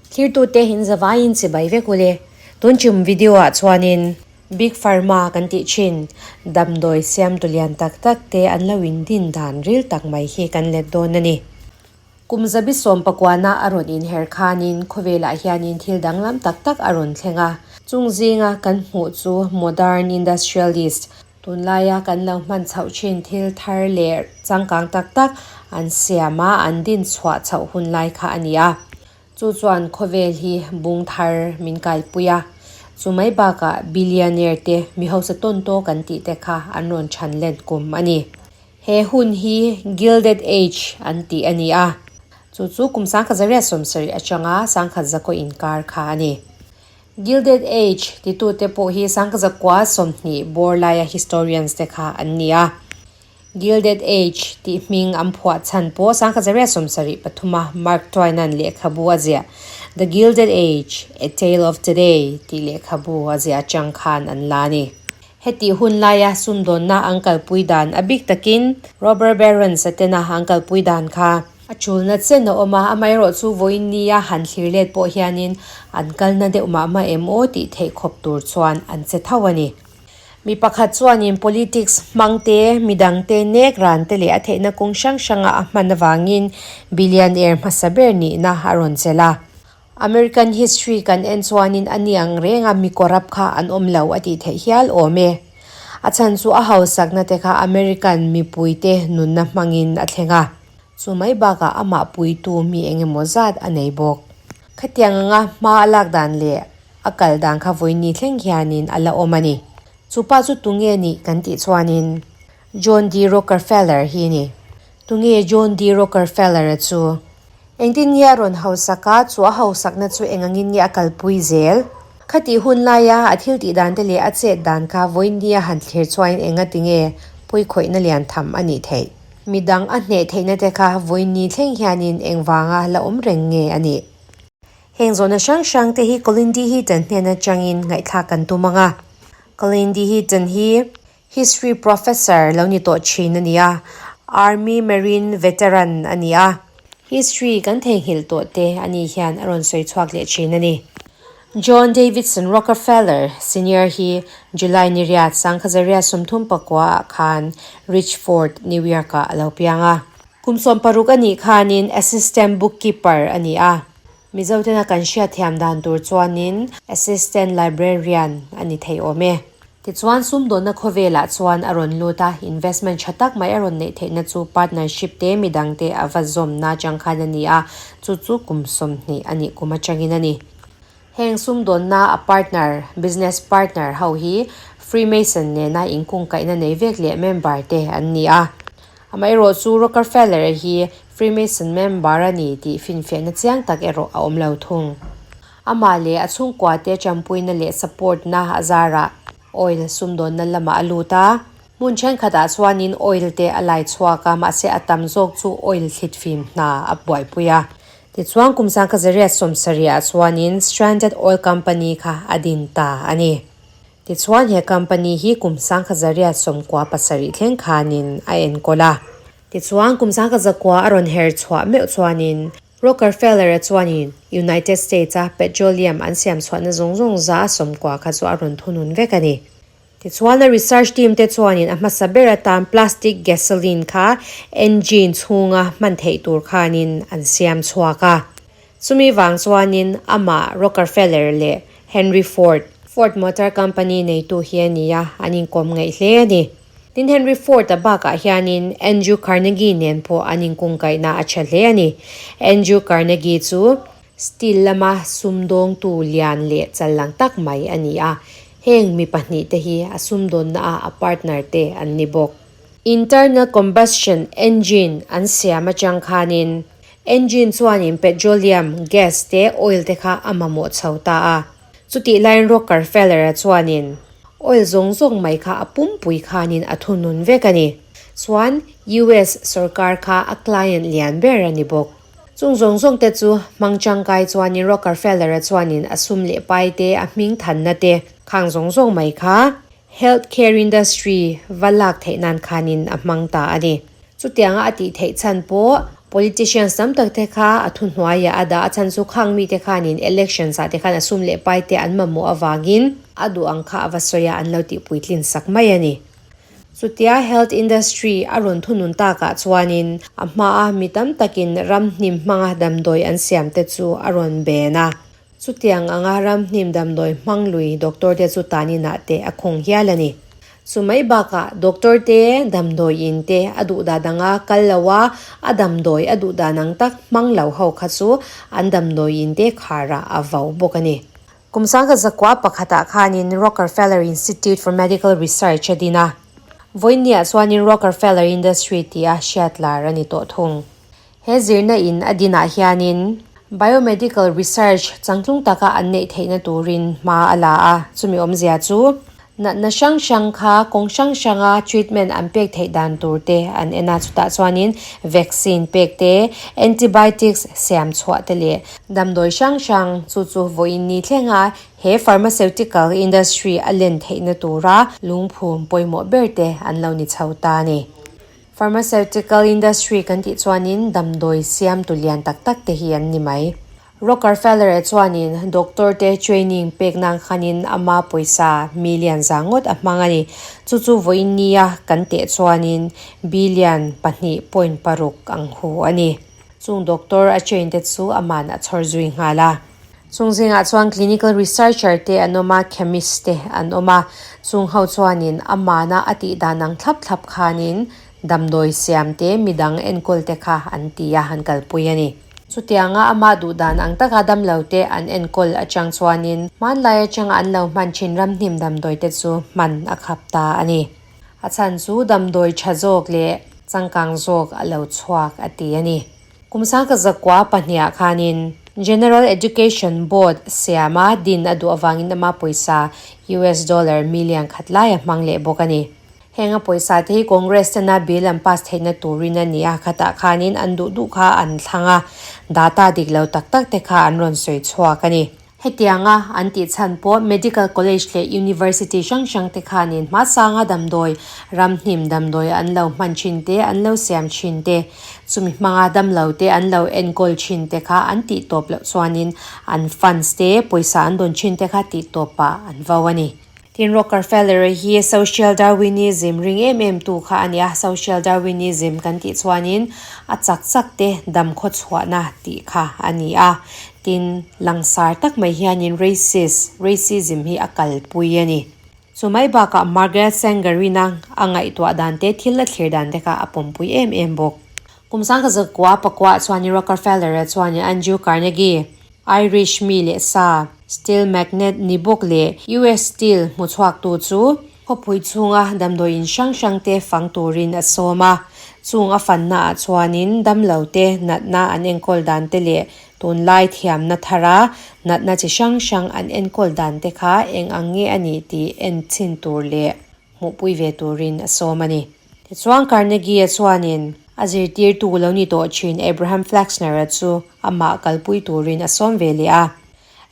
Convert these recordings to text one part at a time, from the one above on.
Thirtute in zavaiin chibai vek ule. Tun chum video ah chuanin Big Pharma kan tih thin damdawi siamtu lian tak tak te an lo in din dan ril tak mai hi kan let dawn a ni. Kum zabi sawm pakuana a rawn inher khanin khawvelah hianin thil danglam tak tak a rawn thleng a. Chung zinga kan hmuh chu modern industrialist, tunlaia kan lo hman chhoh thin thil thar leh changkang tak tak an siam a, an din chhuah chhoh hun lai kha a ni a. Chu chuan khawvel hi bung thar min kaipui a, chu mai bakah billionaire te mi hausa tawn tawk an tih te kha an rawn chhan len kum a ni. He hun hi Gilded Age an tih a ni a, chu chu kum sangkhat zariat sawmsarih atanga sangkhat zakaw inkar kha a ni. Gilded Age titute pawh hi sangkhat zakua 20 bawr laia historians te kha an ni a. Gilded Age tih hming an phuah chhan pawh sangkhat zariat 73 a Mark Twain-a'n lehkhabu a ziah The Gilded Age, A Tale of Today tih lehkhabu a ziah atang khan an la a ni. Hetih hun laia sumdawnna an kalpui dan a bik takin Robber Barons a tena an kalpui dan kha a chulna chen a awm a, amaherawh chu vawiin nia han thlir let pawh hianin an kalna deuh mah mah em aw tih theih khawp tur chuan an che tho a ni. Mi pakhat chuanin politics hmang te, midang te nek ran te leh a theihna kawng hrang hranga a hman avangin billionaire hmasa ber nihna a rawn chelh a. American history kan en chuanin a ni ang reng a mi corrupt kha an awm lo a tih theih hial awm e. A chhan chu a hausakna te kha American mipui te nunna hmangin a thleng a. Chu mai bakah amah puitu mi eng emaw zat a nei bawk. Khatiang anga hma a lak dan leh a kal dan kha vawiin thleng hianin a la awm a ni. Chu pa chu tunge nih kan tih chuanin John D. Rockerfeller hi a ni. Tunge John D. Rockerfeller-a chu? Engtin nge a rawn hausak a, chu a hausakna chu eng angin nge a kalpui zel? Khatih hun laia a thil tih dan te leh a chet dan kha vawinia han thlir chuain enga tinge pawikhawihna lian tham a nih theih? Midang a hneh theihna te kha vawiini thleng hianin engvanga la awm reng nge a nih? Heng zawhna hrang hrang te hi Colin D. Heaton hnen atangin ngaihthlak kan tum ang a. Colin D. Heaton hi History Professor lo ni tawh thin a ni a, Army Marine Veteran a ni a. History kan theihnghilh tawh te a nih hian a rawn sawi chhuak leh thin a ni. John Davidson Rockefeller Senior hi July ni riat sangkhazaria 34 ah khan Richford, New York ah a lo piang a. Kum 60 a nih khanin Assistant Bookkeeper a ni a. Mizotena kan hriatthiam dan tur chuanin Assistant Librarian a ni thei awm e. Tichuan sumdawnna khawvelah chuan a rawn lut a, investment tha tak mai a rawn neih theihna chu partnership te midangte a va zawmna atang khan a ni a, chu chu kum 20 a nih kum atangin a ni. Heng sumdawnna a partner, business partner, ho hi Freemason nena inkungkaihna nei vek leh member te an ni a. Amaherawh chu Rockerfeller hi Freemason member a ni tih finfiahna chiang tak erawh a awm lo thung. Amah leh a chhungkuate tanpuina leh support na a zarah oil sumdawnna lamah a lut a. Hmun thenkhatah chuanin oil te a lai chhuak a, mahse a tam zawk chu oil thlit fim hna a buaipui a. Tichuan kum 1970 ah chuanin Stranded Oil Company kha a din ta a ni. Tichuan he company hi kum 1997 thleng khanin a enkawl a. Tichuan kum 1900 a rawn her chhuah meuh chuanin Rockerfeller-a chuanin United States-a petroleum an siam chhuahna zawng zawng za a 90 kha chu a rawn thunun vek a ni. Tichuan a research team te chuanin a hmasa ber atan plastic gasoline kha engine chhunga hman theih tur khanin an siam chhuak a. Chumi vang chuanin amah Rockerfeller leh Henry Ford, Ford Motor Company neitu hi a ni a, an inkawm ngaih hle a ni. Tin Henry Ford-a bakah hianin Andrew Carnegie nen pawh an inkungkaihna a tha hle a ni. Andrew Carnegie chu steel lama sumdawngtu lian leh challang tak mai a ni a, heng mi pahnih te hi a sumdawnna a a partner te an ni bawk. Internal combustion engine an siam atang khanin engine chuanin petroleum, gas te oil te kha a mamawh chho ta a. Chutih laiin Rockerfeller-a chuanin oil zawng zawng mai kha a pumpui khanin a thunun vek a ni. Chuan US sorkar kha a client lian ber a ni bawk. Chung zawng zawng te chu hmang tangkai chuanin Rockerfeller-a chuanin a sum leh pai te, a hming thanna te khang zawng zawng mai kha health care industry va lak theih nan khanin a hmang ta a ni. Chutianga a tih theih chhan pawh politicians tam tak te kha a thuhnuaiah a dah a chhan chu khang mite khanin elections ah te khan a sum leh pai te an mamawh avangin a duh ang kha a va sawi a an lo tih puitlin sak mai a ni. Chutia health industry a rawn thunun takah chuanin a hmaa mi tam takin ram hnim hmanga damdawi an siam te chu a rawn ben a. Chutiang anga ramhnim damdawi hmang lui doctor te chu taninah te a khung hial a ni. Chu mai bakah doctor te damdawi in te a duh dan anga kal lo a, a damdawi a duh dan ang tak hmang lo ho kha chu an damdawi in te kharah a vau bawk a ni. Kum sangkhat zakua pakhatah khanin Rockerfeller Institute for Medical Research a din a, vawiinniah chuanin Rockerfeller Industry tia hriat lar a ni tawh thung. He zirna in a dinah hianin biomedical research changtlung taka an neih theihna turin hma a la a, chumi awmzia chu natna hrang hrang kha kawng hrang hranga treatment an pek theih dan tur te an en a, chutah chuanin vaccine pek te, antibiotics siam chhuah te leh damdawi hrang hrang chu chu vawiin ni thlenga he pharmaceutical industry a len theihna tura lungphum pawimawh ber te an lo ni chho ta a ni. Pharmaceutical industry kan tih chuanin damdawi siamtu lian tak tak te hi an ni mai. Rockerfeller-a chuanin doctor te training pek nan khanin ama pawisa million za ngawt a hmang a ni. Chu chu vawiin nia kan teh chuanin billion 2.6 ang hu a ni. Chung doctor a train te chu aman a chhawr zui nghal a. Chung zingah chuan clinical researcher te an awm a, chemist te an awm a. Chung ho chuanin amana a tih dan ang thlap thlap khanin damdawi siam te, midang enkawl te kha an ti a, an kalpui a ni. Chutianga amah duh dan ang taka damlo te an enkawl atang chuanin hmanlai atanga an lo hman thin ramhnim damdawi te chu hman a khap ta a ni. A chhan chu damdawi tha zawk leh changkang zawk a lo chhuak a ti a ni. Kum sangka zakua pahniha khanin General Education Board siama din a duh avangin ama pawisa US dollar million khat lai a hmang leh bawk a ni. Heng a pawisa te hi Congress tena bill an pass theihna turin a ni a, khatah khanin an duh duh kha an thlang a, data dik lo tak tak te kha an rawn sawi chhuak a ni. Hetianga an tih chhan pawh Medical College leh University hrang hrang te khanin hmasanga damdawi, ramhnim damdawi an lo hman thin te, an lo siam thin te, chumi hmanga damlo te an lo enkawl thin te kha an tih tawp loh chuanin an funds te, pawisa an dawn thin te kha tih tawpah an vo a ni. Tin, Rockerfeller hi Social Darwinism ring em em tu kha a ni a, Social Darwinism kan tih chuanin a chak chak te dam khaw chhuahna tih kha a ni a. Tin, langsar tak mai hianin racist, racism hi a kalpui a ni. Chu mai bakah Margaret Sanger-ina a ngaihtuah dan te, thil a thlir dan te kha a pawmpui em em bawk. Kum sangkhat zakua pakua chuanin Rockerfeller-a chuanin Andrew Carnegie, Irish mi leh sa, steel magnate ni bawk leh US Steel hmuchhuaktu chu khawpui chhunga damdawi in hrang hrang te fang turin a sawm a. Chung a fanna ah chuanin damlo te natna an enkawl dan te leh tunlai thiamna thara natna chi hrang hrang an enkawl dan te kha eng ang nge a nih tih en chhin tur leh hmuhpui ve turin a sawm a ni. Tichuan Carnegie-a chuanin a zirtirtu lo ni tawh thin Abraham Flexner-a chu amah kalpui turin a sawm ve leh a.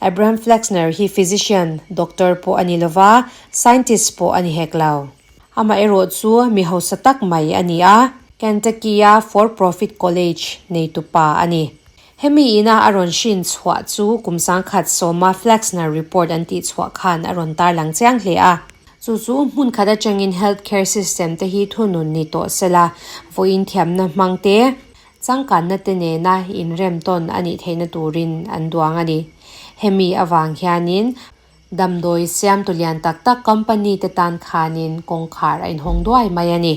Abraham Flexner hi physician, doctor pawh a ni lova, scientist pawh a ni hek lo. Amaherawh chu mi hausa tak mai a ni a, Kentucky-a for-profit college neitupa a ni. Hemi ina a rawn hrin chhuah chu kum sangkhat sawma Flexner Report an tih chhuah khan a rawn tarlang chiang hle a. Chu chu hmun khat atangin health care system te hi thunun ni tawh sela, vawiin thiamna hmang te, changkanna te nena inrem tawn a nih theihna turin an duang a ni. Hemi avang hianin damdawi siamtu lian tak tak company te tan khanin kawngkhar a inhawng duai mai a ni.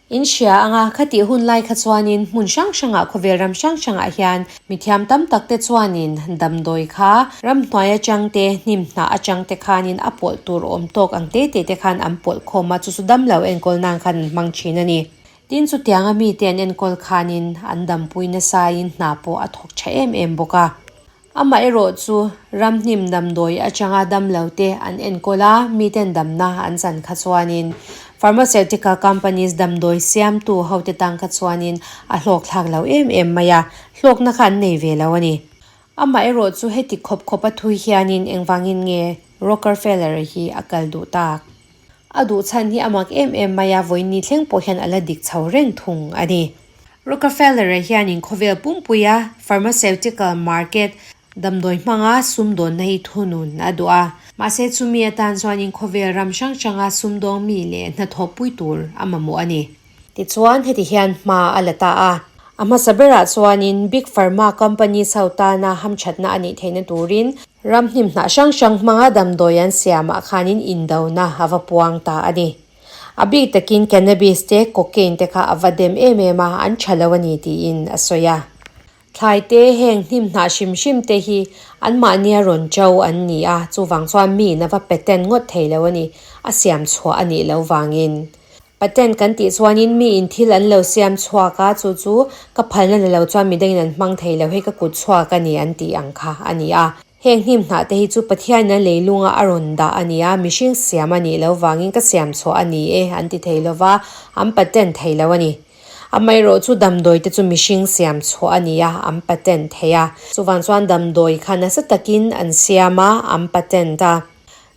In hria anga khatih hun lai kha chuanin hmun hrang hrangah khawvel ram hrang hrangah hian mithiam tam tak te chuanin damdawi kha ramhnuai atang te hnim hnah atang te khanin a pawlh tur awm tawk ang te te te khan an pawlh khawm a chu chu damlo enkawl nan khan an hmang thin a ni. Tin chutianga mite an enkawl khanin an dampui nasain hna pawh a thawk tha em em bawk a. Amaherawh chu ramhnim damdawi atanga damlo te an enkawl a, miten damna an chan kha chuanin pharmaceutical companies damdawi siamtu hote tang kha chuanin a hlawk thlak lo em em mai a, hlawkna kha an nei ve lo a ni. Amaherawh chu heti khawp khawp a thui hianin engvangin nge Rockerfeller hi a kal duh tak? A duh chhan hi a mak em em mai a, vawiin ni thleng pawh hian a la dik chho reng thung a ni. Rockefeller-a hianin khawvel pumpuia pharmaceutical market damdawi hmanga sumdawnna hi thunun a duh a. Mahse chumi atan chuanin khawvel ram hrang hranga sumdawng mi leh hnathawhpui tur a mamawh a ni. Tichuan heti hian hma a la ta a. A hmasa berah chuanin Big Pharma companies ho tana hamthatna a nih theihna turin ram hnimhnah hrang hrang hmanga damdawi an siamah khanin indona a va puang ta a ni. A bik takin cannabis te cocaine te kha a va dem em em a, an tha lo a ni tiin a sawi a. Thlai te heng hnimhnah hrim hrim te hi anmahnia rawn cho an ni a, chuvang chuan miin a va patent ngawt thei lo a ni, a siam chhuah a nih loh vangin. Patent kan tih chuanin miin thil an lo siam chhuak a, chu chu ka phalna la lo chuan midangin an hmang thei lo, hei ka kut chhuak a ni an tih ang kha a ni a. Heng hnimhnah te hi chu Pathianin a leilunga a rawn dah a ni a, mihring siam a nih loh vangin ka siam chhuah a ni e an ti thei lo va, an patent thei lo a ni. Amaherawh chu damdawi te chu mihring siam chhuah a ni a, an patent thei a. Chuvang chuan damdawi kha nasa takin an siam a, an patent a.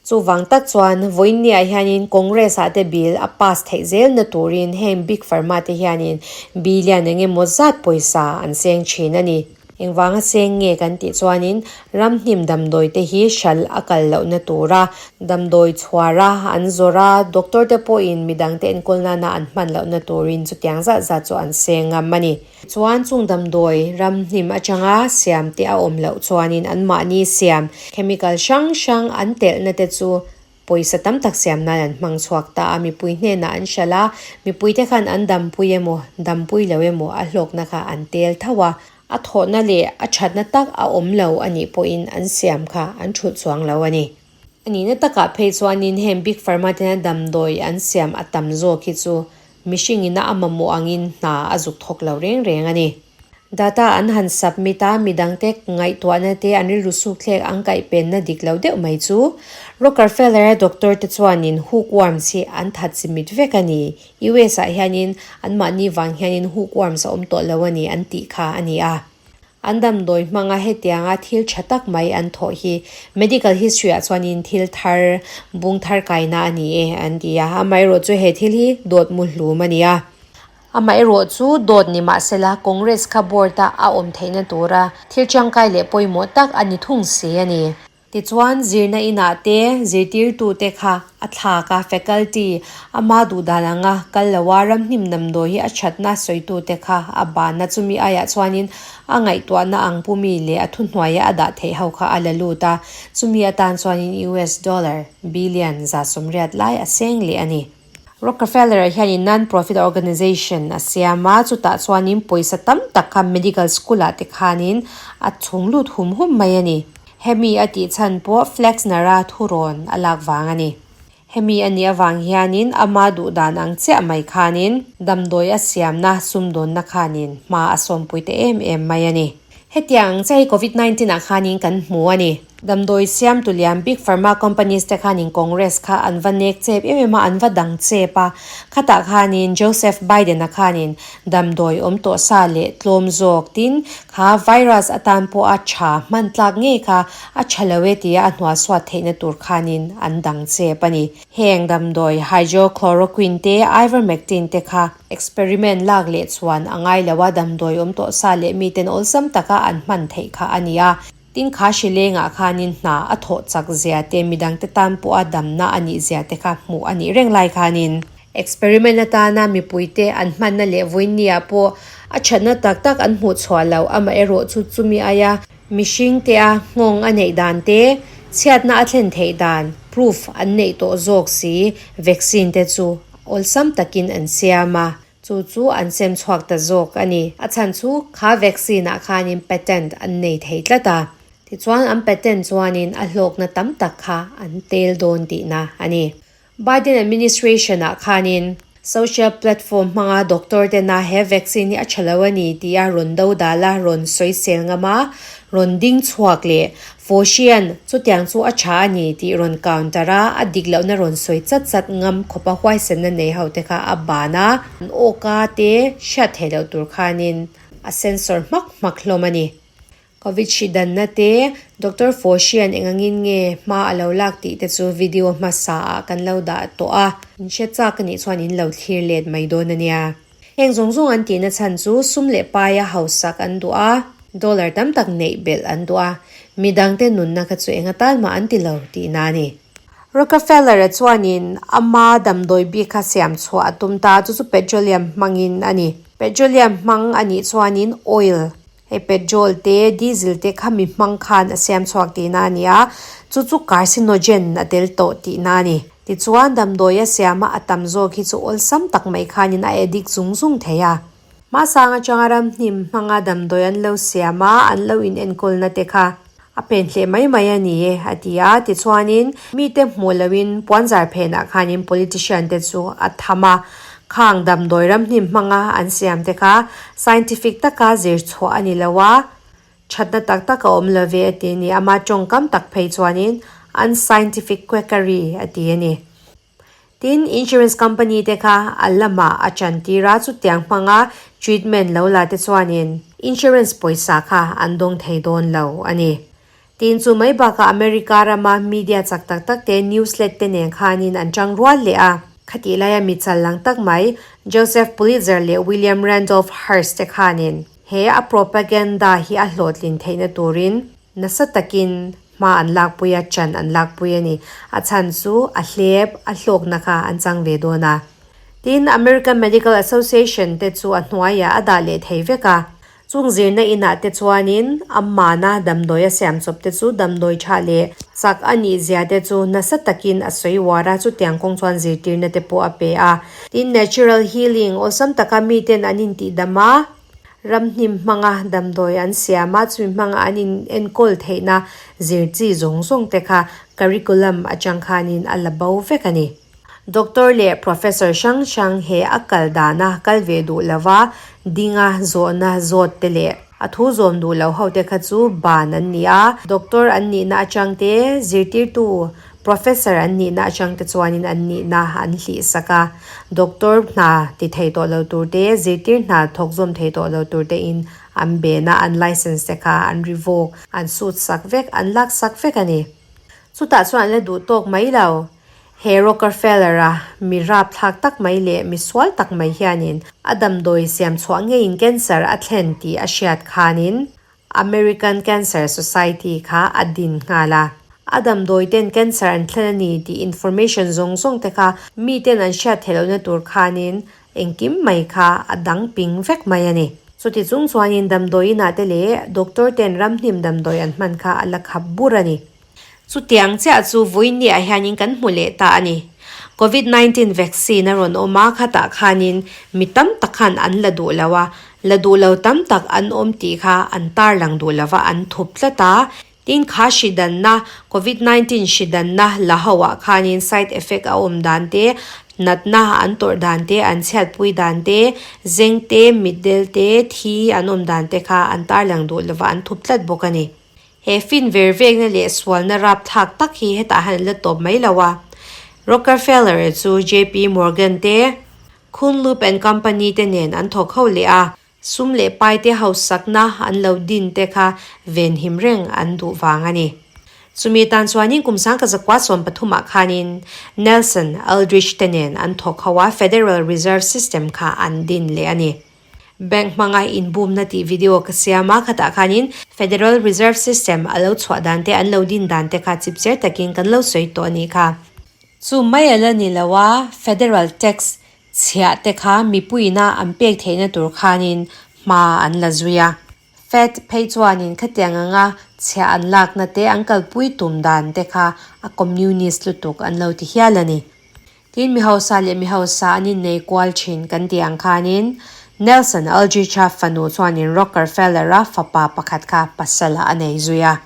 Chuvang tak chuan vawiinniah hianin Congress-ah te bill a pass theih zelna turin heng big pharma te hianin billion eng emaw zat pawisa an seng thin a ni. Engvanga seng nge kan tih chuanin ram hnim damdawi te hi hral a kal lohna tura damdawi chhuara an zawrh a, doctor te pawhin midangte enkawl nana an hman lohna turin chutiang zat zat chu an seng ngam a ni. Chuan chung damdawi ram hnim atanga siam te a awm loh chuanin anmahni siam chemical hrang hrang an telhna te chu pawisa tam tak siam nan an hmang chhuak ta a, mipui hnenah an hralh a, mipui te khan an dampui emaw dampui lo emaw a hlawkna kha an tel tho a, a thawhna leh a thatna tak a awm lo a nih pawhin an siam kha an thulh chuang lo a ni. A nihna takah phei chuanin heng big pharma tena damdawi an siam a tam zawk hi chu Mihring ina a mamawh angin hna a zuk thawk lo reng reng a ni. Data an han submit a, midangte ngaihtuahna te an rilru sukthlek an kaihpenna dik lo deuh mai chu. Rockerfeller-a doctor te chuanin hookworms hi an that chimit vek a ni. US ah hianin anmahni vang hianin hookworms a awm tawh lo a ni an tih kha a ni a. An damdawi hmanga hetianga thil tha tak mai an thawh hi medical history ah chuanin thil thar, bung thar kaina a ni e an ti a, amaherawh chu he thil hi dawt mu hlum a ni a. Amaherawh chu dawt ni mahsela Congress kha board a a awm theihna tura thil tangkai leh pawimawh tak a ni thung si a ni. Tichuan, zirna inah te zirtirtute kha a thlak a, faculty, ama duhdan anga kal lo a, ramhnim damdawi hi a thatna sawitute kha a ban a, chumi aiah chuanin a ngaihtuahna ang pumi leh a thuhnuaia a dah theih ho kha a la lut a, chumi atan chuanin US dollar billion 180 lai a seng leh a ni. Rockefeller-a hianin non-profit organization a siam a, chutah chuanin pawisa tam tak kha medical school-ah te khanin a chhung lut hum hum mai a ni. Hemi a tih chhan pawh Flexner-a thurawn a lak vang a ni. Hemi a nih avang hianin ama duh dan ang chiah mai khanin damdawi a siamna sumdawnna khanin hma a sawmpui ta em em mai a ni. Hetiang ang chiah hi Covid 19 ah khanin kan hmu a ni. Damdawi siamtu lian big pharma companies te khanin Congress kha an va nek chep em em a, an va dang chep a. Khatah khanin Joseph Biden a khanin damdawi awm tawh sa leh tlawm zawk tin kha virus atan pawh a tha hman tlak ngei kha a tha lo e tia a hnualsuat theihna tur khanin an dang chep a ni. Heng damdawi hydrochloroquine te ivermectin te kha Experiment lak leh chuan a ngai lo a, damdawi awm tawh sa leh miten awlsam taka an hman theih kha a ni a. Tin kha hrilengah khanin hna a thawh chak zia te, midangte tan pawha damna a nih zia te kha hmuh a nih reng lai khanin. Experiment atana mipuite an hmanna leh vawiinniah pawh a thatna tak tak an hmuh chhuah loh amaherawh chu chumi aia mihringte a nghawng a neih dan te, chhiatna a thlen theih dan proof an neih tawh zawk si vaccine te chu Awlsam takin an siam a, chu chu an sem chhuak ta zawk a ni. A chhan chu kha vaccine ah khanin patent an nei thei tlat a, tichuan an patent chuanin a hlawkna tam tak kha an tel dawn tihna a ni. Biden administration ah khanin social platform hmanga doctor tena he vaccine hi a tha lo a ni tia rawn do dal a, rawn sawisel ngam a, rawn ding chhuak leh Fawhrian, chutiang chu a tha a ni tih rawn counter a, a dik lohna rawn sawi chat chat ngam khawpa huaisenna nei ho te kha a ban a, an awka te hriat theih loh tur khanin a censor hmak hmak hlawm a ni. Covid hri danna te, Doctor Fauci-a'n engangin nge hma a lo lak tih te chu video hmasa ah kan lo dah tawh a, in hre chak a nih chuan in lo thlir let mai dawn a nia. Heng zawng zawng an tihna chhan chu sum leh paia hausak an duh a, dollar tam tak neih belh an duh a, midangte nunna kha chu enga tal mah an ti lo tihna a ni. Rockefeller-a chuanin ama damdawi bik kha siam chhuah a tum ta, chu chu petroleum hmangin a ni. Petroleum hmang a nih chuanin oil, hei petrol te, diesel te kha mi hmang khan a siam chhuak tihna a ni a, chu chu carcinogen a tel tawh tihna a ni. Tichuan, damdawi a siama a tam zawk hi chu awlsam tak mai khanin a addict zung zung thei a. Hmasang atanga ramhnim hmanga damdawi an lo siam a, an lo inenkawlna te kha a pen hleh mai mai a ni e, a ti a. Tichuanin, mite hmuh loin puanzar phenah khanin politician te chu a tham a, khang damdawi ramhnim hmanga an siam te kha scientific taka zir chhuah a ni lo a, thatna tak tak a awm lo ve a ti a ni. Ama tawngkam tak phei chuanin unscientific quackery a ti a ni. Tin, insurance company te kha a lamah a chan tir a, chutiang hmanga treatment lo la te chuanin insurance pawisa kha an dawng thei dawn lo a ni. Tin, chu mai bakah America rama media chak tak tak te newslet te nen khanin an tang rual leh a. Khatih laia mi chal lang tak mai Joseph Pulitzer leh William Randolph Hearst te khanin he a propaganda hi a hlawhtlin theihna turin Nasa takin hma an lakpui a, chan an lakpui a ni. A chhan chu a hlep, a hlawkna kha an chang ve dawn a. Tin, American Medical Association te chu a hnuaiah a dah leh thei vek a. Chung zirna inah te chuanin a mana damdawi a siam chawp te chu damdawi tha leh chak a nih zia te chu nasa takin a sawi uar a, chutiang kawng chuan zirtirna te pawh a pe a. Tin, natural healing awlsam taka miten an intihdam a. Ramhnim hmanga damdawi an siam a, chumi hmanga an in enkawl theihna zir chi zawng zawng te kha curriculum atang khanin a la bo vek a ni. Doctor leh professor hrang hrang he a kal dana kal ve duh lova dinga zawhna zawt te leh a thu zawm duh lo ho te kha chu ban an ni a, doctor an nihna atang te zirtirtu Professor an nihna atang te chuanin an nihna an hlih sak a, doctor hna ti thei tawh lo tur te, zirtir hna thawk zawm thei tawh lo tur te in an ben a, an license te kha an revoke, an sut sak vek, an lak sak vek a ni. Chutah chuan an la duh tawk mai lo. He Rockerfeller-a mi rapthlak tak mai leh mi sual tak mai hianin a damdawi siam chhuah ngeiin cancer a thlen tih a hriat khanin American Cancer Society kha a din nghal a. A damdawi ten cancer an thlen a ni tih information zawng zawng te kha mi ten an hriat theih lohna tur khanin engkim mai kha a dang ping vek mai a ni. Chuti chung chuanin damdawi inah te leh doctor ten ramhnim damdawi an hman kha a la khap bur a ni. Chutiang chiah chu vawiinniah hianin kan hmu leh ta a ni. Covid 19 vaccine a rawn awm a, khatah khanin mi tam tak khan an la duh lo a, la duh lo tam tak an awm tih kha an tarlang duh lo va, an thup tlat a. Tin, kha hri danna, Covid 19 hri danna la ho ah khanin side effect a awm dan te, natna an tawrh dan te, an chhiatpui dan te, zeng te, mitdel te, thi an awm dan te kha an tarlang duh lo va, an thup tlat bawk a ni. He fin ver vekna leh sualna rapthlak tak hi hetah hian an la tawp mai lo a. Rockerfeller chu JP Morgan te, Kuhn Loeb and Company te nen an thawk ho leh a, sum leh pai te hausakna an lo din te kha venhim reng an duh vang a ni. Chumi tan chuanin kum sangka zakua sawmpathumah khanin Nelson Aldrich te nen an thawk ho a, Federal Reserve System kha an din leh a ni. Bank hmanga inbumna tih video ka siam a, khatah khanin Federal Reserve System a lo chhuah dan te, an lo din dan te kha chipchiar takin kan lo sawi tawh a nih kha. Chu mai a la ni lo a, Federal Tax chhiah te kha mipuiina an pek theihna tur khanin hma an la zui a. Fed phei chuanin khatiang anga chhiah an lakna te, an kalpui tum dan te kha a communist lutuk an lo ti hial a ni. Tin, mi hausa leh mi hausa an innei kual thin kan tih ang khanin Nelson Aldrich-a fanu chuanin Rockerfeller-a fapa pakhat kha pasal a nei zui a.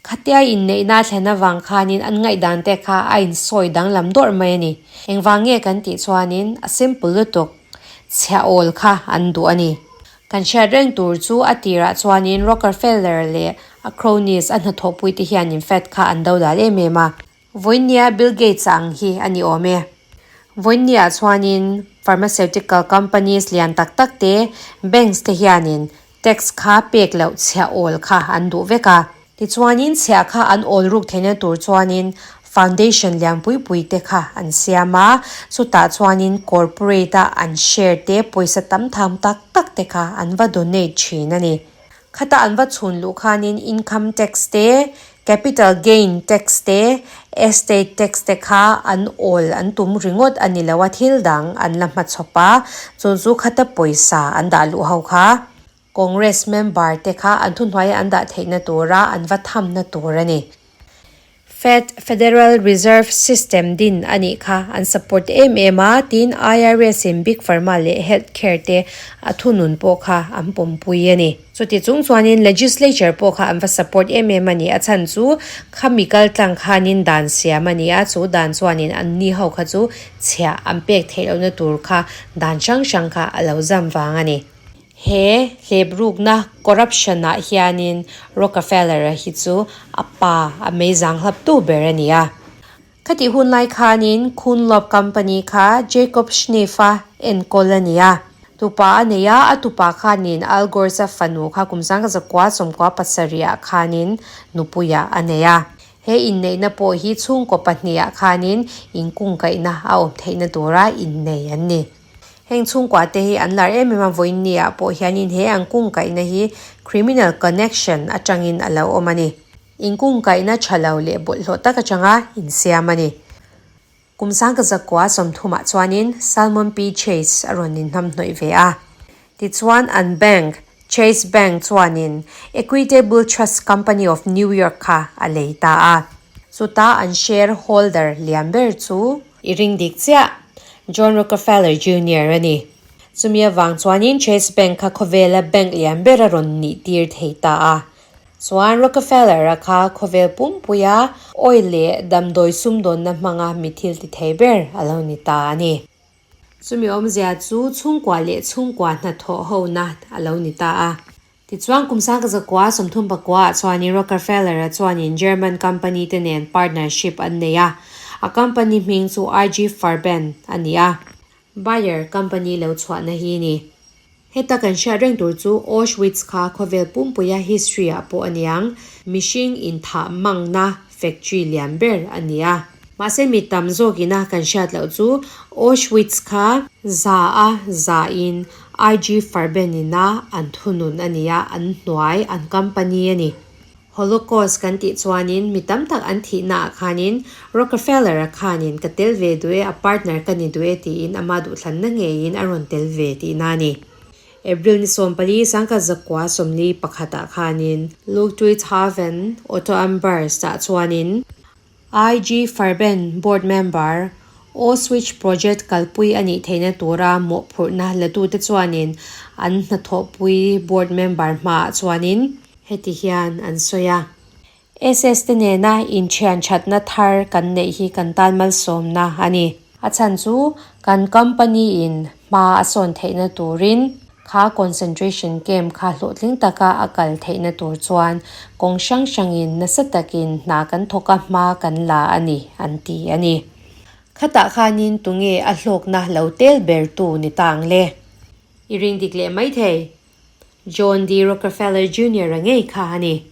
Khatia inneihna a thlen avang khanin an ngaihdan te kha a insawi danglam dawrh mai a ni. Engvang nge kan tih chuanin a simple lutuk, chhia awl kha an duh a ni. Kan hriat reng tur chu a tirah chuanin Rockerfeller leh a cronies a hnathawhpuite hianin Fed kha an dodal em em a. Vawinia Bill Gates ang hi a ni awm e. Vawinia chuanin pharmaceutical companies lian tak tak te, banks te hianin tax kha pek loh chhiah awl kha an duh vek a. Tichuanin chhiah kha an awl ruk theihna tur chuanin foundation lian pui pui te kha an siam a, chutah chuanin corporate a an share te pawisa tam tham tak tak te kha an va donate thin a ni. Khata an va chhun luh khanin income tax te, capital gain tax te, estate tax te kha an awl an tum ringawt a ni lo a, thil dang an la hmachhawp a, chu chu khata pawisa an dah luh ho kha. Congress member te kha an thuhnuaia an dah theihna tura an va thamna tur a ni. Fed, Federal Reserve System, din a nih kha an support em em a, tin IRS in Big Pharma leh Health Care te a thunun pawh kha an pawmpui a ni. Chuti chung chuanin Legislature pawh kha an va support em em a ni, a chhan chu khami kaltlang khanin dan siam a ni a, chu dan chuanin anni ho kha chu chhiah an pek theih lohna tur kha dan hrang hrang kha a lo zam vang a ni. He hleprukna, corruption, ah hianin Rockefeller-a hi chu a pa, a meizang hlaptu ber a ni a. Khatih hun lai khanin Kunlop Company kha Jacob Schneef-a enkawl a ni a. Tupa a nei a, a tupa khanin Al Gore-a fanu kha kum 1997 ah khanin nupuiah a nei a. He inneihna pawh hi chhungkaw pahnihah khanin inkungkaihna a awm theihna tura innei an ni. Heng chhungkua te hi an lar em em a, vawiin ni ah pawh hianin he an kungkaihna hi criminal connection atangin a lo awm a ni. Inkungkaihna tha lo leh bawlhhlawh tak atanga insiam a ni. Kum 1930 ah chuanin Salmon P. Chase a rawn inhnamhnawih ve a. Tichuan an bank, Chase Bank chuanin Equitable Trust Company of New York kha a lei ta a. Chuta an share holder lian ber chu. I ring dik chiah, John Rockefeller Junior a ni. Chumi avang chuanin Chase Bank kha khawvela bank lian ber a rawn nih tir thei ta a. Chuan Rockefeller-a kha khawvel pumpuia oil leh damdawi sumdawnna hmanga mi thil ti thei ber a lo ni ta a ni. Chumi awmzia chu chhungkua leh chhungkua hnathawh hona a lo ni ta a. Tichuan kum 1939 ah chuanin Rockefeller-a chuanin German company te nen partnership an nei a, a company hming chu IG Farben a ni a. Bayer company lo chhuahna hi ni. Heta kan hriat reng tur chu Auschwitz kha khawvel pumpuia history ah pawh a niang, mihring inthah mangna factory lian ber a ni a. Mahse mi tam zawkin a kan hriat loh chu Auschwitz kha za a za in IG Farben in a an thunun a ni a, an hnuai, an company a ni. Holocaust kan tih chuanin mi tam tak an thihna ah khanin Rockefeller-a khanin ka tel ve duh e, a partner ka ni duh e tiin ama duhthlanna ngeiin a rawn tel ve tihna a ni. April ni 14, 1941 ah khanin Ludwigshafen Otto Ambers ah chuanin IG Farben board member Auschwitz project kalpui a nih theihna tura mawhphurhna latute chuanin an hnathawhpui board member hmaah chuanin Heti hian an sawi a, SS te nena inthian thatna thar kan neih hi kan tan malsawmna a ni. A chhan chu kan company in hma a sawn theihna turin kha concentration camp kha hlawhtling taka a kal theihna tur chuan kawng hrang hrangin nasa takin hna kan thawk a hma kan la a ni, an ti a ni. Khatah khanin tunge a hlawkna lo tel bertu ni ta ang le? I ring dik leh maithei. John D. Rockefeller Junior a ngei kha a ni.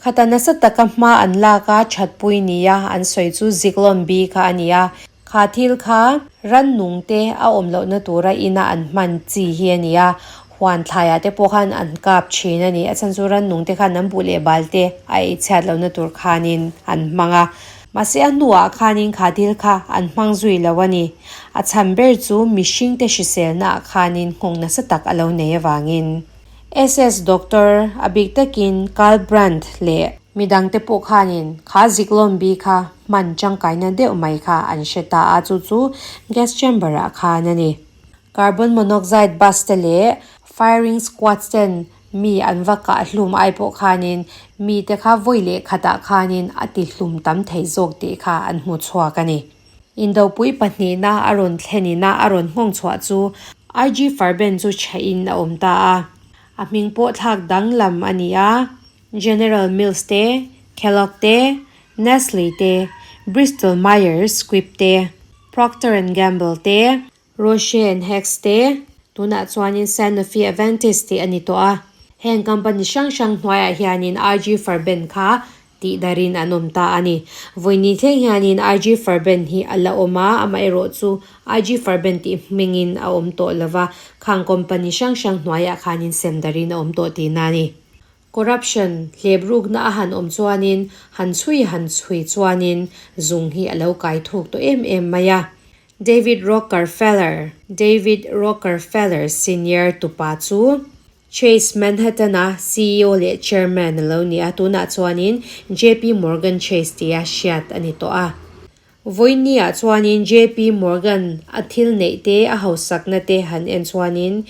Khata nasa taka hma an lak a thatpui nia an sawi chu Zyklon B kha a ni a. Kha thil kha rannung te a awm lohna tura ina an hman chi hi a ni a, huan thlaiah te pawh khan an kap thin a ni. A chhan chu rannung te khan an buh leh bal te a ei chhiat lohna tur khanin an hmang a. Mahse a hnuah khanin kha thil kha an hmang zui lo a ni. A chhan ber chu mihringte hriselnaah khanin nghawng nasa tak a lo nei avangin. SS Doctor a bik takin Karl Brandt leh midangte pawh khanin kha Zyklon B kha hman tangkaina deuh mai kha an hre ta a, chu chu gas chamber-ah khan a ni. Carbon monoxide bus te leh firing squads ten Mi an va kah hlum ai pawh khanin mite kha vawi leh khatah khanin a ti hlum tam thei zawk tih kha an hmu chhuak a ni. Indopui pahnihna a rawn thlenina a rawn nghawng chhuah chu IG Farben chu chhehin a awm ta a. A hming pawh thlak danglam a ni a, General Mills te, Kellogg te, Nestle te, Bristol Myers Squibb te, Procter and Gamble te, Roche and Hex te, tunah chuanin Sanofi Aventis tih a ni tawh a. Heng company hrang hrang hnuaiah hianin IG Farben kha Tih darin an awm ta a ni. Vawiini thleng hianin IG Farben hi a la awm a, amaherawhchu IG Farben tih hmingin a awm tawh lo va, khang company hrang hrang hnuaiah khanin sem darin a awm tawh tihna a ni. Corruption, hleprukna a han awm chuanin han chhui han chhui chuanin zung hi a lo kai thuk tawh em em mai a. David Rockerfeller, David Rockerfeller Senior tupa chu Chase Manhattan-a ceo leh chairman a lo ni a, tunah chuanin JP Morgan Chase tia hriat a ni tawh a. Vawinia chuanin JP Morgan a thil neih te, a hausakna te han en chuanin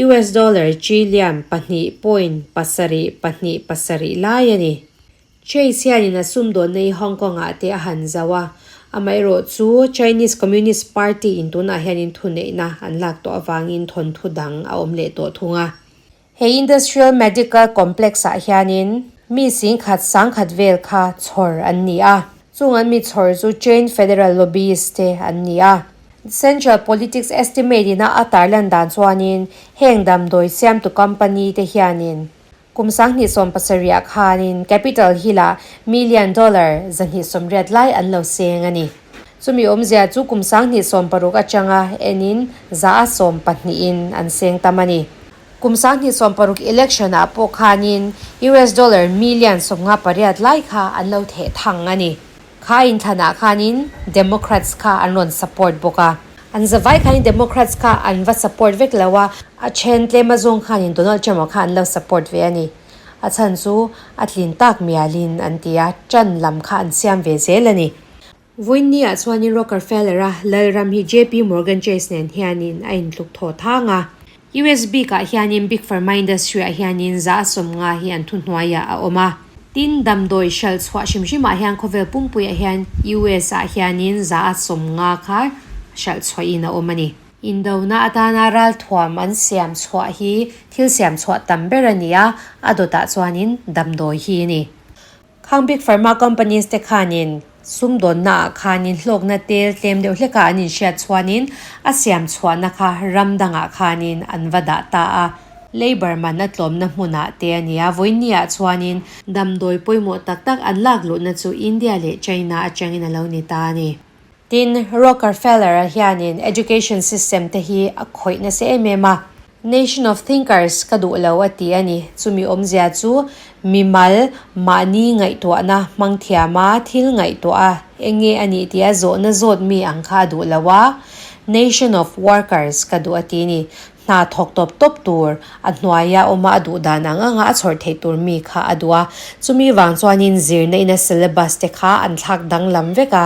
US dollar trillion 2.7277 lai a ni. Chase hianin a sumdawnna hi Hong Kong-ah te a han zauh a, amaherawh chu Chinese Communist Party in tunah hianin thuneihna an lak tawh avangin thawnthu dang a awm leh tawh thung a. He Industrial Medical Complex-ah hianin mi singkhat sangkhat vel kha chhawr an ni a, chung an mi chhawr chu Chain Federal Lobbyist te an ni a. Central Politics Estimate ina a tarlan dan chuanin heng damdawi siamtu company te hianin Kum 2017 ah khanin Capitol Hill-ah million dollar 280 lai an lo seng a ni. Chumi awmzia chu kum 2016 atanga enin 120 in an seng tam a ni. Kum 2016 election-ah pawh khanin US dollar million 58 lai kha an lo theh thang a ni. Kha inthlanah khanin Democrats kha an rawn support bawk a. An zavai khanin Democrats kha an va support vek lo a, a then tlem azawng khanin Donald Trump-a kha an lo support ve a ni. A chhan chu a tlin tak mialin an ti a, ṭan lam kha an siam ve zel a ni. Vawiinni-ah chuanin Rockerfeller-a Lalram hi JP Morgan Chase nen hianin a intluk thaw thang a. US bikah hianin Big Pharma industry-ah hianin 150 hi an thuhnuaiah a awm a. Tin, damdawi hralh chhuah hrim hrimah hian khawvel pumpuiah hian US-ah hianin 150 kha hralh chhuahin a awm a ni. Indona atana ralthuam an siam chhuah hi thil siam chhuah tam ber a ni a, a dawtah chuanin damdawi hi a ni. Khang Big Pharma companies te khanin sumdawnna ah khanin hlawkna tel tlem deuh hlekah an inhriat chuanin a siam chhuahna kha ram dangah khanin an va dah ta a, labour man a tlawmna hmunah te a nia. Vawiinni ah chuanin damdawi pawimawh tak tak an lak luhna chu India leh China atangin a lo ni ta a ni. Tin, Rockerfeller-a hianin education system te hi a khawih nasa em em a. Nation of thinkers ka duh lo a ti a ni. Chumi awmzia chu mimal mahni ngaihtuahna hmang thiama thil ngaihtuah a eng nge a nih tia zawhna zawt mi ang kha a duh lo a. Nation of workers ka duh a ti a ni. Hna thawk tawp tawp tur, a hnuaia awma a duh dan ang anga a chhawr theih tur mi kha a duh a. Chumi vang chuanin zirna ina syllabus te kha an thlak danglam vek a.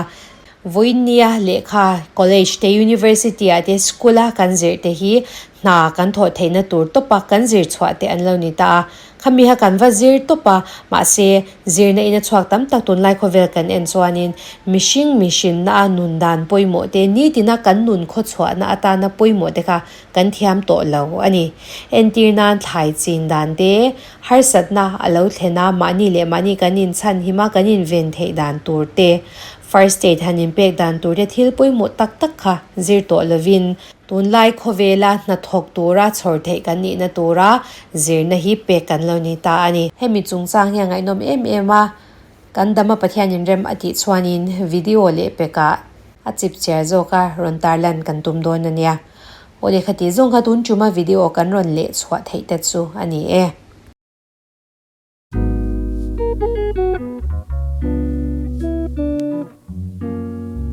Vawiinnia lehkha college te, university ah te, school a kan zirh te hi hna kan thawh theihna tur tawp a kan zir chhuah te an lo ni ta a. Khami kha kan va zir tawp a, mahse zirna in a chhuak tam tak tunlai khawvel kan en chuanin mihring mihrinna a nun dan pawimawh te, nitina kan nun khawchhuahna atana pawimawh te kha kan thiam tawh lo a ni. Entir nan thlai chin dan te, harsatna a lo thlen a, mahni leh mahni kan inchhan him a, kan inven theih dan tur te, First aid han inpek dan tur te thil pawimawh tak tak kha zir tawh lovin tunlai khawvela hnathawk tura chhawr theih kan nihna tura zirna hi pek kan lo ni ta a ni. Hemi chungchang hi a ngaihnawm em em a, kan dama Pathian inrem a tih chuanin video leh pekah a chip chiar zawka rawn tarlan kan tum dawn a nia. Aw lehkha tih zawng kha tun tuma video kan rawn leh chhuah theih te chu a ni e.